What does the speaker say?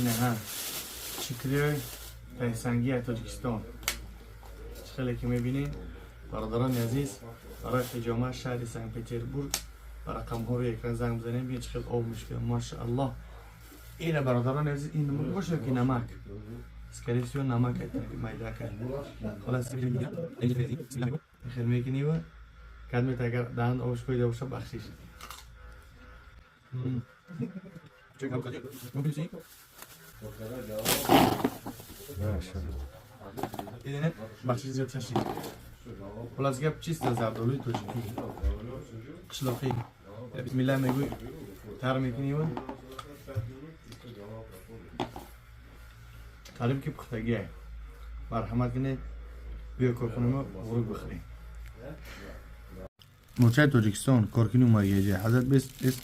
Инаҳа чикриёи тайсангии Тоҷикистон. Чӣ хеле ки мебинед, бародарони азиз, барои ҳиҷома шаҳри Санкт Петербург ба рақамҳо рӯи экран занг бизанем. Бинед, чӣ хел об мешкад, машааллоҳ. Ина, бародарони азиз, ин намак бошад ки намак, скорее всего, намак майда кард. Холас, хел мекунӣ ва кадмет, агар даҳан обш қӯйда боша, бахшиш. Дидед, бахшиш, зиёд чашид. Хулас гап, чисто зардолуи тоҷикӣ, қишлоқӣ. Бисмилла мегӯй, тар мекунӣ ва қариб ки пухтагиай. Марҳамат кунед, биё корхонамо, ғурук бихӯрем. Мурчаи Тоҷикистон коркини умагиаҷа ҳазрат бес бес.